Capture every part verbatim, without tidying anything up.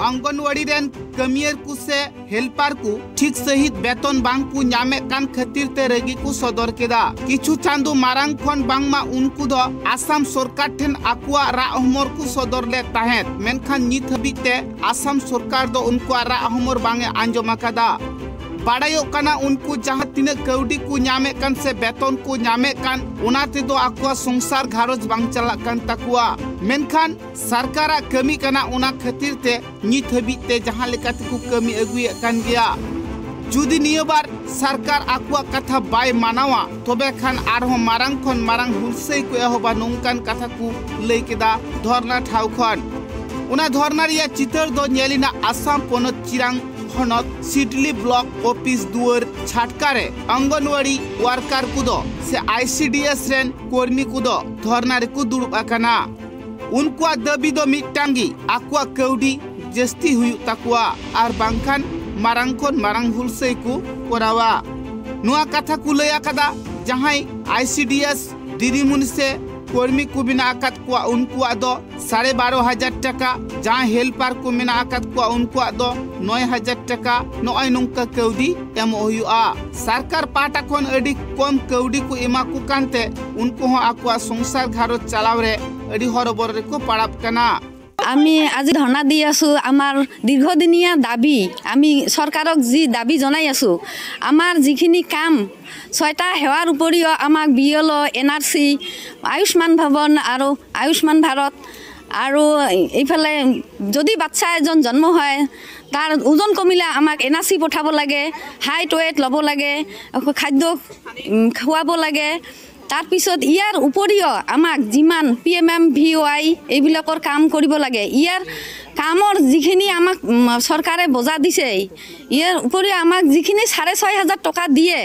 ᱚᱝᱜᱚᱱᱣᱟᱲᱤ ᱨᱮᱱ ᱠᱟᱹᱢᱤᱭᱟᱹ ᱠᱚ ᱥᱮ ᱦᱮᱞᱯᱟᱨ ᱠᱚ ᱴᱷᱤᱠ ᱥᱟᱹᱦᱤᱡ ᱵᱮᱛᱚᱱ ᱵᱟᱝ ᱠᱚ ᱧᱟᱢᱮᱫ ᱠᱟᱱ ᱠᱷᱟᱹᱛᱤᱨ ᱛᱮ ᱨᱟᱹᱜᱤ ᱠᱚ ᱥᱚᱫᱚᱨ ᱠᱮᱫᱟ᱾ ᱠᱤᱪᱷᱩ ᱪᱟᱸᱫᱚ ᱢᱟᱲᱟᱝ ᱠᱷᱚᱱ ᱵᱟᱝᱢᱟ ᱩᱱᱠᱩ ᱫᱚ ᱟᱥᱟᱢ ᱥᱚᱨᱠᱟᱨ ᱴᱷᱮᱱ ᱟᱠᱚᱣᱟᱜ ᱨᱟᱜ ᱦᱚᱢᱚᱨ ᱠᱚ ᱥᱚᱫᱚᱨ ᱞᱮᱫ ᱛᱟᱦᱮᱸᱫ, ᱢᱮᱱᱠᱷᱟᱱ ᱱᱤᱛ ᱦᱟᱹᱵᱤᱡ ᱛᱮ ᱟᱥᱟᱢ ᱥᱚᱨᱠᱟᱨ ᱫᱚ ᱩᱱᱠᱩᱣᱟᱜ ᱨᱟᱜ ᱦᱚᱢᱚᱨ ᱵᱟᱝ ᱮ ᱟᱸᱡᱚᱢ ᱟᱠᱟᱫᱟ᱾ ᱵᱟᱲᱟᱭᱚᱜ ᱠᱟᱱᱟ, ᱩᱱᱠᱩ ᱡᱟᱦᱟᱸ ᱛᱤᱱᱟᱹᱜ ᱠᱟᱹᱣᱰᱤ ᱠᱚ ᱧᱟᱢᱮᱫ ᱠᱟᱱ ᱥᱮ ᱵᱮᱛᱚᱱ ᱠᱚ ᱧᱟᱢᱮᱫ ᱠᱟᱱ, ᱚᱱᱟ ᱛᱮᱫᱚ ᱟᱠᱚᱣᱟᱜ ᱥᱚᱝᱥᱟᱨ ᱜᱷᱟᱨᱚᱸᱡᱽ ᱵᱟᱝ ᱪᱟᱞᱟᱜ ᱠᱟᱱ ᱛᱟᱠᱚᱣᱟ᱾ ᱢᱮᱱᱠᱷᱟᱱ ᱥᱚᱨᱠᱟᱨᱟᱜ ᱠᱟᱹᱢᱤ ᱠᱟᱱᱟ, ᱚᱱᱟ ᱠᱷᱟᱹᱛᱤᱨ ᱛᱮ ᱱᱤᱛ ᱦᱟᱹᱵᱤᱡ ᱛᱮ ᱡᱟᱦᱟᱸ ᱞᱮᱠᱟ ᱛᱮᱠᱚ ᱠᱟᱹᱢᱤ ᱟᱹᱜᱩᱭᱮᱫ ᱠᱟᱱ ᱜᱮᱭᱟ᱾ ᱡᱩᱫᱤ ᱱᱤᱭᱟᱹ ᱵᱟᱨ ᱥᱚᱨᱠᱟᱨ ᱟᱠᱚᱣᱟᱜ ᱠᱟᱛᱷᱟ ᱵᱟᱭ ᱢᱟᱱᱟᱣᱟ, ᱛᱚᱵᱮ ᱠᱷᱟᱱ ᱟᱨᱦᱚᱸ ᱢᱟᱨᱟᱝ ᱠᱷᱚᱱ ᱢᱟᱨᱟᱝ ᱦᱩᱞᱥᱟᱹᱭ ᱠᱚ ᱮᱦᱚᱵᱟ, ᱱᱚᱝᱠᱟᱱ ᱠᱟᱛᱷᱟ ᱠᱚ ᱞᱟᱹᱭ ᱠᱮᱫᱟ ᱫᱷᱚᱨᱱᱟ ᱴᱷᱟᱶ ᱠᱷᱚᱱ᱾ ᱚᱱᱟ ᱫᱷᱚᱨᱱᱟ ᱨᱮᱭᱟᱜ ᱪᱤᱛᱟᱹᱨ ᱫᱚ ᱧᱮᱞ ᱮᱱᱟ ᱟᱥᱟᱢ ᱯᱚᱱᱚᱛ ᱪᱤᱨᱟᱝ ᱦᱚᱱᱚᱛ ᱥᱤᱰᱞᱤ ᱵᱞᱚᱠ ᱚᱯᱷᱤᱥ ᱫᱩᱣᱟᱹᱨ ᱪᱷᱟᱴᱠᱟ ᱨᱮ ᱚᱝᱜᱚᱱᱣᱟᱲᱤ ᱣᱟᱨᱠᱟᱨ ᱠᱚᱫᱚ ᱥᱮ ᱟᱭ ᱥᱤ ᱰᱤ ᱮᱥ ᱨᱮᱱ ᱠᱚᱨᱢᱤ ᱠᱚᱫᱚ ᱫᱷᱚᱨᱱᱟ ᱨᱮᱠᱚ ᱫᱩᱲᱩᱵ ᱟᱠᱟᱱᱟ᱾ ᱩᱱᱠᱩᱣᱟᱜ ᱫᱟᱹᱵᱤ ᱫᱚ ᱢᱤᱫᱴᱟᱝ ᱜᱮ, ᱟᱠᱚᱣᱟᱜ ᱠᱟᱹᱣᱰᱤ ᱡᱟᱹᱥᱛᱤ ᱦᱩᱭᱩᱜ ᱛᱟᱠᱚᱣᱟ, ᱟᱨ ᱵᱟᱝᱠᱷᱟᱱ ᱢᱟᱨᱟᱝ ᱠᱷᱚᱱ ᱢᱟᱨᱟᱝ ᱦᱩᱞᱥᱟᱹᱭ ᱠᱚ ᱠᱚᱨᱟᱣᱟ᱾ ᱱᱚᱣᱟ ᱠᱟᱛᱷᱟ ᱠᱚ ᱞᱟᱹᱭ ᱟᱠᱟᱫᱟ ᱡᱟᱦᱟᱸᱭ ᱟᱭ ᱥᱤ ᱰᱤ ᱮᱥ ᱫᱤᱫᱤᱢᱩᱱᱤ ᱥᱮ ᱠᱚᱨᱢᱤ ᱠᱚ ᱢᱮᱱᱟᱜ ᱟᱠᱟᱫ ᱠᱚᱣᱟ, ᱩᱱᱠᱩᱣᱟᱜ ᱫᱚ ᱥᱟᱲᱮ ᱵᱟᱨᱚ ᱦᱟᱡᱟᱨ ᱴᱟᱠᱟ, ᱡᱟᱦᱟᱸᱭ ᱦᱮᱞᱯᱟᱨ ᱠᱚ ᱢᱮᱱᱟᱜ ᱟᱠᱟᱫ ᱠᱚᱣᱟ, ᱩᱱᱠᱩᱣᱟᱜ ᱫᱚ ᱱᱚᱭ ᱦᱟᱡᱟᱨ ᱴᱟᱠᱟ, ᱱᱚᱜᱼᱚᱭ ᱱᱚᱝᱠᱟ ᱠᱟᱹᱣᱰᱤ ᱮᱢᱚᱜ ᱦᱩᱭᱩᱜᱼᱟ᱾ ᱥᱚᱨᱠᱟᱨ ᱯᱟᱦᱴᱟ ᱠᱷᱚᱱ ᱟᱹᱰᱤ ᱠᱚᱢ ᱠᱟᱹᱣᱰᱤ ᱠᱚ ᱮᱢᱟ ᱠᱚ ᱠᱟᱱᱛᱮ ᱩᱱᱠᱩ ᱦᱚᱸ ᱟᱠᱚᱣᱟᱜ ᱥᱚᱝᱥᱟᱨ ᱜᱷᱟᱨᱚᱸᱡᱽ ᱪᱟᱞᱟᱣ ᱨᱮ ᱟᱹᱰᱤ ᱦᱚᱨᱚᱵᱚᱨᱚ ᱨᱮᱠᱚ ᱯᱟᱲᱟᱜ ᱠᱟᱱᱟ᱾ আমি আজি ধৰ্ণা দি আছো আমাৰ দীৰ্ঘদিনীয়া দাবী। আমি চৰকাৰক যি দাবী জনাই আছো, আমাৰ যিখিনি কাম, ছয়টা সেৱাৰ উপৰিও আমাক বি এল অ', এন আৰ চি, আয়ুষ্মান ভৱন আৰু আয়ুষ্মান ভাৰত আৰু এইফালে যদি বাচ্ছা এজন জন্ম হয়, তাৰ ওজন কমিলে আমাক এন আৰ চি পঠাব লাগে, হাইট ৱেইট ল'ব লাগে, আকৌ খাদ্য উম, খুৱাব লাগে। তাৰপিছত ইয়াৰ উপৰিও আমাক যিমান P M M V Y এইবিলাকৰ কাম কৰিব লাগে। ইয়াৰ কামৰ যিখিনি আমাক উম, চৰকাৰে বজা দিছে, ইয়াৰ উপৰিও আমাক যিখিনি চাৰে ছয় হাজাৰ টকা দিয়ে,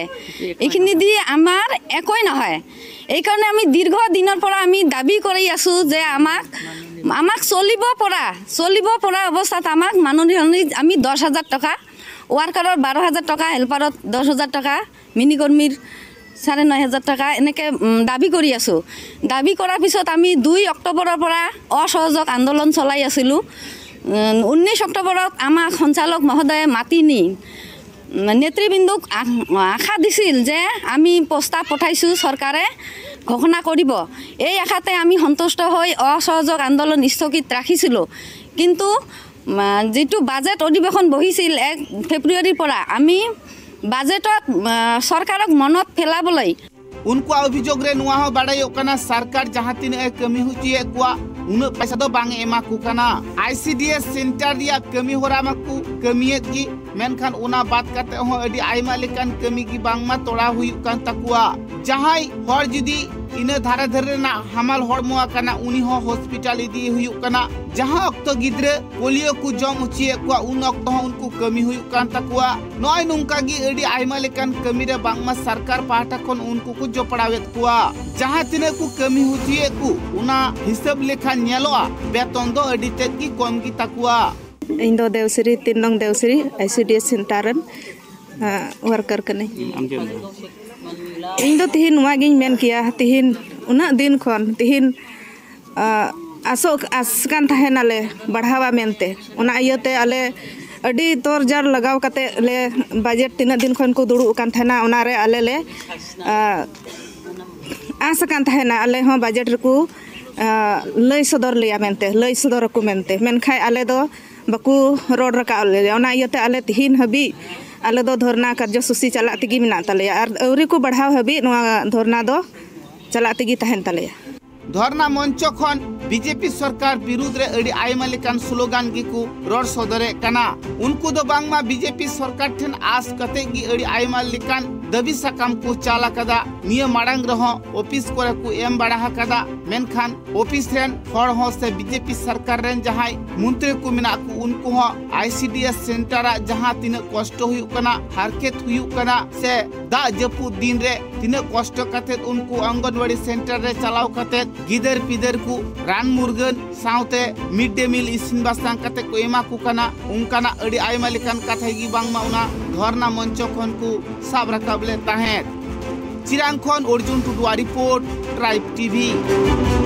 এইখিনি দি আমাৰ একোৱেই নহয়। এইকাৰণে আমি দীৰ্ঘ দিনৰ পৰা আমি দাবী কৰি আছো যে আমাক আমাক চলিব পৰা চলিব পৰা অৱস্থাত আমাক মাননি আমি দহ হাজাৰ টকা, ৱাৰ্কাৰৰ বাৰ হাজাৰ টকা, হেল্পাৰত দহ হাজাৰ টকা, মিনি কৰ্মীৰ চাৰে ন হাজাৰ টকা, এনেকৈ উম, দাবী কৰি আছো। দাবী কৰাৰ পিছত আমি দুই অক্টোবৰৰ পৰা অসহযোগ আন্দোলন চলাই আছিলো। উনিশ অক্টোবৰত আমাক সঞ্চালক মহোদয়ে মাতি নি নেতৃবৃন্দক আ- আশা দিছিল যে আমি প্ৰস্তাৱ পঠাইছোঁ, চৰকাৰে ঘোষণা কৰিব। এই আশাতে আমি সন্তুষ্ট হৈ অসহযোগ আন্দোলন স্থগিত ৰাখিছিলোঁ। কিন্তু আ, যিটো বাজেট অধিৱেশন বহিছিল এক ফেব্ৰুৱাৰীৰ পৰা, আমি বাজেটত আ, চৰকাৰক মনত পেলাবলৈ উᱱᱠᱩᱣᱟᱜ ᱚᱵᱷᱤᱡᱳᱜᱽ ᱨᱮ ᱱᱚᱣᱟ ᱦᱚᱸ ᱵᱟᱲᱟᱭᱚᱜ ᱠᱟᱱᱟ, ᱥᱚᱨᱠᱟᱨ ᱡᱟᱦᱟᱸ ᱛᱤᱱᱟᱹᱜ ᱮ ᱠᱟᱹᱢᱤ ᱦᱚᱪᱚᱭᱮᱫ ᱠᱚᱣᱟ, ᱩᱱᱟᱹᱜ ᱯᱚᱭᱥᱟ ᱫᱚ ᱵᱟᱝ ᱮ ᱮᱢᱟ ᱠᱚ ᱠᱟᱱᱟ᱾ ᱟᱭ ᱥᱤ ᱰᱤ ᱮᱥ ᱥᱮᱱᱴᱟᱨ ᱨᱮᱭᱟᱜ ᱠᱟᱹᱢᱤ ᱦᱚᱨᱟ ᱢᱟᱠᱚ ᱠᱟᱹᱢᱤᱭᱮᱫ ᱜᱮ, ᱢᱮᱱᱠᱷᱟᱱ ᱚᱱᱟ ᱵᱟᱫ ᱠᱟᱛᱮ ᱦᱚᱸ ᱟᱹᱰᱤ ᱟᱭᱢᱟ ᱞᱮᱠᱟᱱ ᱠᱟᱹᱢᱤ ᱜᱮ ᱵᱟᱝᱢᱟ ᱛᱚᱲᱟᱣ ᱦᱩᱭᱩᱜ ᱠᱟᱱ ᱛᱟᱠᱚᱣᱟ᱾ ᱡᱟᱦᱟᱸᱭ ᱦᱚᱲ ᱡᱩᱫᱤ ᱤᱱᱟᱹ ᱫᱷᱟᱨᱮ ᱫᱷᱟᱨᱮ ᱨᱮᱱᱟᱜ ᱦᱟᱢᱟᱞ ᱦᱚᱲᱢᱚ ᱟᱠᱟᱱᱟ, ᱩᱱᱤ ᱦᱚᱸ ᱦᱚᱥᱯᱤᱴᱟᱞ ᱤᱫᱤ ᱦᱩᱭᱩᱜ ᱠᱟᱱᱟ᱾ ᱡᱟᱦᱟᱸ ᱚᱠᱛᱚ ᱜᱤᱫᱽᱨᱟᱹ ᱯᱳᱞᱤᱭᱳ ᱠᱚ ᱡᱚᱢ ᱦᱚᱪᱚᱭᱮᱫ ᱠᱚᱣᱟ, ᱩᱱ ᱚᱠᱛᱚ ᱦᱚᱸ ᱩᱱᱠᱩ ᱠᱟᱹᱢᱤ ᱦᱩᱭᱩᱜ ᱠᱟᱱ ᱛᱟᱠᱚᱣᱟ᱾ ᱱᱚᱜᱼᱚᱭ ᱱᱚᱝᱠᱟ ᱜᱮ ᱟᱹᱰᱤ ᱟᱭᱢᱟ ᱞᱮᱠᱟᱱ ᱠᱟᱹᱢᱤ ᱨᱮ ᱵᱟᱝᱢᱟ ᱥᱚᱨᱠᱟᱨ ᱯᱟᱦᱴᱟ ᱠᱷᱚᱱ ᱩᱱᱠᱩ ᱠᱚ ᱡᱚᱯᱲᱟᱣᱮᱫ ᱠᱚᱣᱟ᱾ ᱡᱟᱦᱟᱸ ᱛᱤᱱᱟᱹᱜ ᱠᱚ ᱠᱟᱹᱢᱤ ᱦᱚᱪᱚᱭᱮᱫ ᱠᱚ, ᱚᱱᱟ ᱦᱤᱥᱟᱹᱵ ᱞᱮᱠᱷᱟᱱ ᱧᱮᱞᱚᱜᱼᱟ, ᱵᱮᱛᱚᱱ ᱫᱚ ᱟᱹᱰᱤ ᱛᱮᱫ ᱜᱮ ᱠᱚᱢ ᱜᱮ ᱛᱟᱠᱚᱣᱟ᱾ ᱤᱧ ᱫᱚ ᱫᱮᱣᱥᱨᱤ, ᱛᱤᱱ ᱱᱚᱝ ᱫᱮᱣᱥᱨᱤ, ᱟᱭ ᱥᱤ ᱰᱤ ᱮᱥ ᱥᱮᱱᱴᱟᱨ ᱨᱮᱱ, ᱟ, ᱣᱟᱨᱠᱟᱨ ᱠᱟᱹᱱᱟᱹᱧ᱾ ᱟᱢ ᱪᱮᱫ ᱮᱢ ᱢᱮᱱᱟ? ᱤᱧ ᱫᱚ ᱛᱤᱦᱤᱧ ᱱᱚᱣᱟ ᱜᱤᱧ ᱢᱮᱱ ᱠᱮᱭᱟ, ᱛᱤᱦᱤᱧ ᱩᱱᱟᱹᱜ ᱫᱤᱱ ᱠᱷᱚᱱ, ᱛᱤᱦᱤᱧ, ᱟ, ᱟᱥᱚᱜ, ᱟᱥ ᱠᱟᱱ ᱛᱟᱦᱮᱱᱟᱞᱮ ᱵᱟᱲᱦᱟᱣᱟ ᱢᱮᱱᱛᱮ᱾ ᱚᱱᱟ ᱤᱭᱟᱹᱛᱮ ᱟᱞᱮ ᱟᱹᱰᱤ ᱛᱚᱨ ᱡᱟᱨ ᱞᱟᱜᱟᱣ ᱠᱟᱛᱮ ᱞᱮ ᱵᱟᱡᱮᱴ ᱛᱤᱱᱟᱹᱜ ᱫᱤᱱ ᱠᱷᱚᱱ ᱠᱚ ᱫᱩᱲᱩᱵ ᱟᱠᱟᱱ ᱛᱟᱦᱮᱱᱟ, ᱚᱱᱟᱨᱮ ᱟᱞᱮ ᱞᱮ, ᱟ, ᱟᱥ ᱟᱠᱟᱱ ᱛᱟᱦᱮᱱᱟ ᱟᱞᱮ ᱦᱚᱸ ᱵᱟᱡᱮᱴ ᱨᱮᱠᱚ, ᱟ, ᱞᱟᱹᱭ ᱥᱚᱫᱚᱨ ᱞᱮᱭᱟ ᱢᱮᱱᱛᱮ, ᱞᱟᱹᱭ ᱥᱚᱫᱚᱨ ᱟᱠᱚ ᱢᱮᱱᱛᱮ᱾ ᱢᱮᱱᱠᱷᱟᱱ ᱟᱞᱮ ᱫᱚ ᱵᱟᱠᱚ ᱨᱚᱲ ᱨᱟᱠᱟᱵ ᱞᱮᱭᱟ᱾ ᱚᱱᱟ ᱤᱭᱟᱹᱛᱮ ᱟᱞᱮ ᱛᱤᱦᱤᱧ ᱦᱟᱹᱵᱤᱡ ᱟᱞᱮ ᱫᱚ ᱫᱷᱚᱨᱱᱟ ᱠᱟᱨᱡᱚᱥᱩᱪᱤ ᱪᱟᱞᱟᱜ ᱛᱮᱜᱮ ᱢᱮᱱᱟᱜ ᱛᱟᱞᱮᱭᱟ ᱟᱨ ᱟᱹᱣᱨᱤ ᱠᱚ ᱵᱟᱲᱦᱟᱣ ᱦᱟᱹᱵᱤᱡ ᱱᱚᱣᱟ ᱫᱷᱚᱨᱱᱟ ᱫᱚ ᱪᱟᱞᱟᱜ ᱛᱮᱜᱮ ᱛᱟᱦᱮᱱ ᱛᱟᱞᱮᱭᱟ᱾ ᱫᱷᱚᱨᱱᱟ ᱢᱚᱧᱪᱚ ᱠᱷᱚᱱ ᱵᱤ ᱡᱮ ᱯᱤ ᱥᱚᱨᱠᱟᱨ ᱵᱤᱨᱩᱫᱽ ᱨᱮ ᱟᱹᱰᱤ ᱟᱭᱢᱟ ᱞᱮᱠᱟᱱ ᱥᱞᱳᱜᱟᱱ ᱜᱮᱠᱚ ᱨᱚᱲ ᱥᱚᱫᱚᱨᱮᱫ ᱠᱟᱱᱟ᱾ ᱩᱱᱠᱩ ᱫᱚ ᱵᱟᱝᱢᱟ ᱵᱤ ᱡᱮ ᱯᱤ ᱥᱚᱨᱠᱟᱨ ᱴᱷᱮᱱ ᱟᱥ ᱠᱟᱛᱮ ᱜᱮ ᱟᱹᱰᱤ ᱟᱭᱢᱟ ᱞᱮᱠᱟᱱ ᱫᱟᱹᱵᱤ ᱥᱟᱠᱟᱢ ᱠᱚ ᱪᱟᱞ ᱟᱠᱟᱫᱟ᱾ ᱱᱤᱭᱟᱹ ᱢᱟᱲᱟᱝ ᱨᱮᱦᱚᱸ ᱚᱯᱷᱤᱥ ᱠᱚᱨᱮ ᱠᱚ ᱮᱢ ᱵᱟᱲᱟ ᱟᱠᱟᱫᱟ, ᱢᱮᱱᱠᱷᱟᱱ ᱚᱯᱷᱤᱥ ᱨᱮᱱ ᱦᱚᱲ ᱦᱚᱸ ᱥᱮ ᱵᱤ ᱡᱮ ᱯᱤ ᱥᱚᱨᱠᱟᱨ ᱨᱮᱱ ᱡᱟᱦᱟᱸᱭ ᱢᱚᱱᱛᱨᱤ ᱠᱚ ᱢᱮᱱᱟᱜ ᱠᱚ, ᱩᱱᱠᱩ ᱦᱚᱸ ᱟᱭ ᱥᱤ ᱰᱤ ᱮᱥ ᱥᱮᱱᱴᱟᱨ ᱟᱜ ᱡᱟᱦᱟᱸ ᱛᱤᱱᱟᱹᱜ ᱠᱚᱥᱴᱚ ᱦᱩᱭᱩᱜ ᱠᱟᱱᱟ, ᱦᱟᱨᱠᱮᱛ ᱦᱩᱭᱩᱜ ᱠᱟᱱᱟ, ᱥᱮ ᱫᱟᱜ ᱡᱟᱹᱯᱩᱫ ᱫᱤᱱ ᱨᱮ ᱛᱤᱱᱟᱹᱜ ᱠᱚᱥᱴᱚ ᱠᱟᱛᱮᱫ ᱩᱱᱠᱩ ᱚᱝᱜᱚᱱᱣᱟᱲᱤ ᱥᱮᱱᱴᱟᱨ ᱨᱮ ᱪᱟᱞᱟᱣ ᱠᱟᱛᱮᱫ ᱜᱤᱫᱟᱹᱨ ᱯᱤᱫᱟᱹᱨ ᱠᱚ ᱨᱟᱱ ᱢᱩᱨᱜᱟᱹᱱ ᱥᱟᱶᱛᱮ ᱢᱤᱰ ᱰᱮ ᱢᱤᱞ ᱤᱥᱤᱱ ᱵᱟᱥᱟᱝ ᱠᱟᱛᱮᱫ ᱠᱚ ᱮᱢᱟ ᱠᱚ ᱠᱟᱱᱟ, ᱚᱱᱠᱟᱱᱟᱜ ᱟᱹᱰᱤ ᱟᱭᱢᱟ ᱞᱮᱠᱟᱱ ᱠᱟᱛᱷᱟ ᱜᱮ ᱵᱟᱝᱢᱟ ᱚᱱᱟ ᱫᱷᱚᱨᱱᱟ ᱢᱚᱧᱪᱚ ᱠᱷᱚᱱ ᱠᱚ ᱥᱟᱵ ᱨᱟᱠᱟᱵ ᱞᱮᱫ ᱛᱟᱦᱮᱸᱫ᱾ ᱪᱤᱨᱟᱝ ᱠᱷᱚᱱ ᱚᱨᱡᱩᱱ ᱴᱩᱰᱩᱣᱟᱜ ᱨᱤᱯᱳᱨᱴ, ᱴᱨᱟᱭᱤᱵᱽ ᱴᱤ ᱵᱷᱤ᱾